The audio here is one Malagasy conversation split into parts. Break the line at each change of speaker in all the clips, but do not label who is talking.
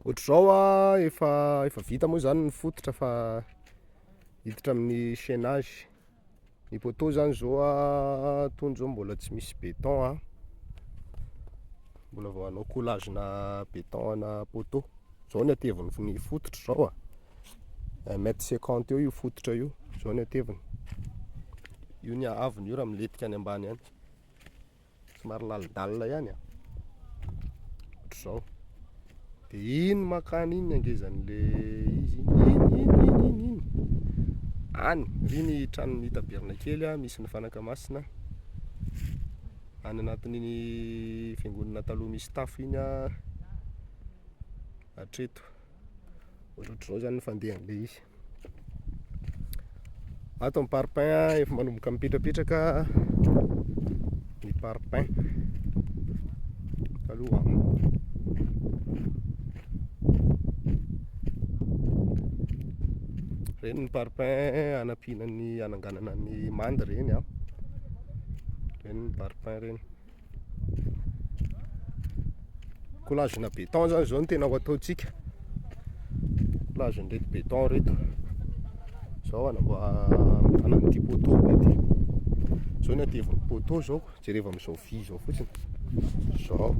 Ohatr'izao a, efa efa vita moa zany ny fototra fa hiditra amin'ny chaînage. Ny poteau zany zao a, tony zao mbola tsy misy béton a, mbola vao hanao coulage-na béton ana poteau. Zao ny hatevin'ny fototra zao a, un mètre cinquante eo io fototra io, zao ny hateviny, io ny haavony io raha milentika any ambany any. Somary lalindalina ihany a, ohatr'izao, de iny makany iny ny angezan'le izy iny, iny iny iny iny iny, any, ry ny tranon'ny tabernakely a misy ny fanaka masina, any anatin'iny fiangonana taloha misy tafo iny a, hatreto. Ohatrohatr'izao zany ny fandehan'ilay izy. Ato ny parpaing efa manomboka mipetrapetraka ny parpaing taloha. Ireny ny parpaing hanampiana ny hananganana ny manda ireny an, ireny ny parpaing ireny. Collage-na béton zany zao no tena ho ataontsika. Collage-n'ireto béton ireto. Zao anamboarana an'ity poteau be ity. Zao ny hatevin'ny poteau zao, jereva amin'izao vy izao fotsiny. Zao.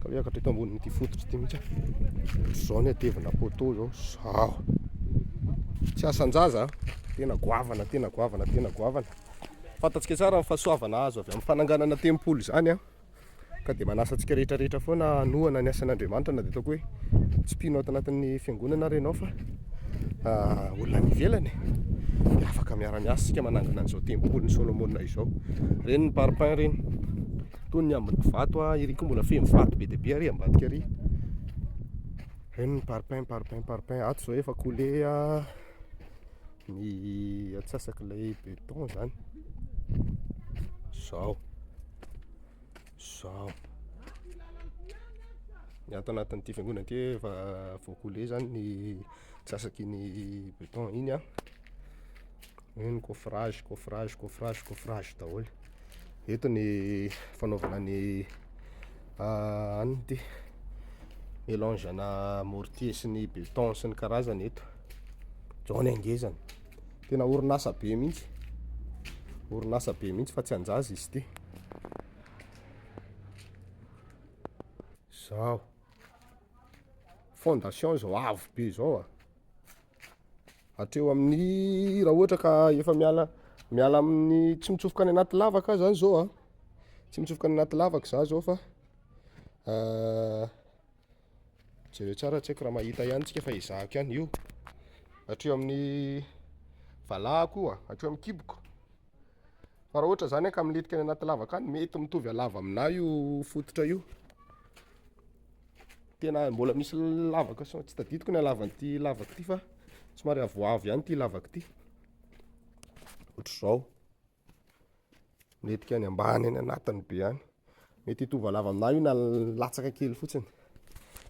Ka miakatra eto ambonin'ity fototra ity mihitsy aho. Zao ny hatevina poteau zao. Zao. Tsy asan-jaza a. Tena goavana, tena goavana, tena goavana. Fantatsika tsara ny fahasoavana azo avy amin'ny fananganana tempoly izany an, ka dia manasa antsika rehetra rehetra foana hanohana ny asan'Andriamanitra na dia ataoko hoe tsy mpino ato anatin'ny fiangonana ary ianao fa olona any ivelany dia afaka miara-miasa isika manangana an'izao tempolin'i Solomona izao. Ireny ny parpaing ireny, toy ny ambin'ny vato an, iry koa mbola feno vato be dia be ary ambadika ary. Ireny ny parpaing, parpaing, parpaing, ato izao efa coulé an. ny antsasak'ilay béton zany, zao, zao, ny ato anatin'ity fiangonana ity efa voa-coulé zany ny antsasak'iny béton iny an, eo ny coffrage, coffrage, coffrage, coffrage daholo, eto ny fanaovana ny anona ity, mélange ana mortier sy ny béton sy ny karazany eto. Zao ny angezany. Tena orinasa be mihitsy. Orinasa be mihitsy fa tsy anjaza izy ity. Zao. Fondation zao avo be zao a. Hatreo amin'ny raha ohatra ka efa miala miala amin'ny tsy mitsofoka any anaty lavaka aho zany zao a. Tsy mitsofoka any anaty lavaka za zao fa Jereo tsara tsy haiko raha mahita ihany tsika fa ezahako ihany io. Hatreo amin'ny valahako io a, hatreo amin'ny kiboko. Fa raha ohatra zany ka milentika any anaty lavaka any mety mitovy halava aminahy io fototra io. Tena mbola misy lavaka sao tsy tadidiko ny halavan'ity lavaka ity fa somary avoavo ihany ity lavaka ity. Ohatr'izao. Milentika any ambany any anatiny be any. Mety hitovy halava aminahy io na latsaka kely fotsiny.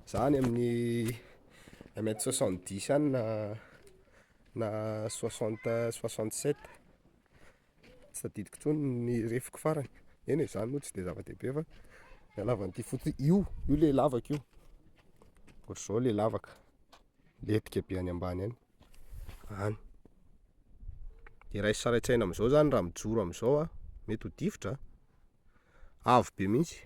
Za any amin'ny un mètre soixante dix any na na soixante soixante sept, tsy tadidiko intsony ny refiko farany. Eny e, zany moa tsy de zava-dehibe fa ny halavan'ity fotsiny, io io le lavaka io, ohatr'izao le lavaka, milentika be any ambany any, any. De raiso sary an-tsaina am'zao zany raha mijoro am'zao a, mety ho difotra a. Avo be mihitsy,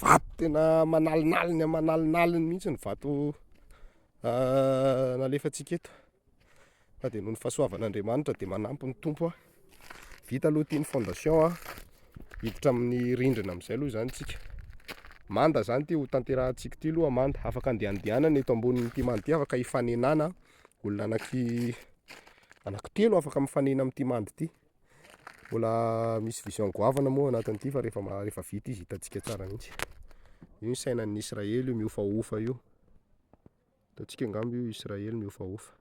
vato tena manalinaliny manalinaliny mihitsy ny vato nalefantsika eto, fa de noho ny fahasoavan'Andriamanitra de manampy ny Tompo a, vita aloha ity ny fondation a, hiditra amin'ny rindrina am'zay aloha zany tsika, manda zany ty ho tanterahantsika ty aloha manda, afaka andehandehanana eto ambonin'ity manda ity, afaka hifanenana olona anaky anaky telo afaka mifanena amin'ity manda ity. Mbola misy vision goavana moa anatin'ity fa rehefa rehefa vita izy hitantsika tsara mihitsy. Io ny sainan'ny Israely io mihofahofa io. Hitantsika angamba io Israely mihofahofa.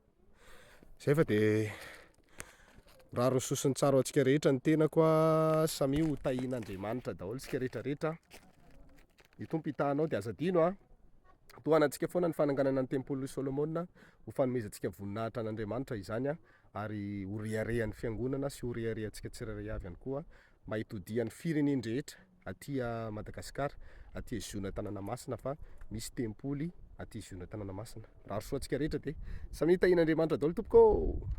Zay fa de mirary ny soa sy ny tsara ho antsika rehetra ny tenako a, samia ho tahian'Andriamanitra daholo isika rehetra rehetra. Ny Tompo hitaha anao de aza adino a, tohanantsika foana ny fananganana ny tempolin'i Solomona ho fanomezantsika voninahitra an'Andriamanitra izany a. ary ho reharehan'ny fiangonana sy ho reharehantsika tsirairay avy ihany koa mba hitodihan'ny firenen-drehetra aty Madagasikara, aty Ziona tanàna masina fa misy tempoly. aty Ziona Tanàna Masina. Mirary soa antsika rehetra dia samia tahian'Andriamanitra daholo tompoko ô!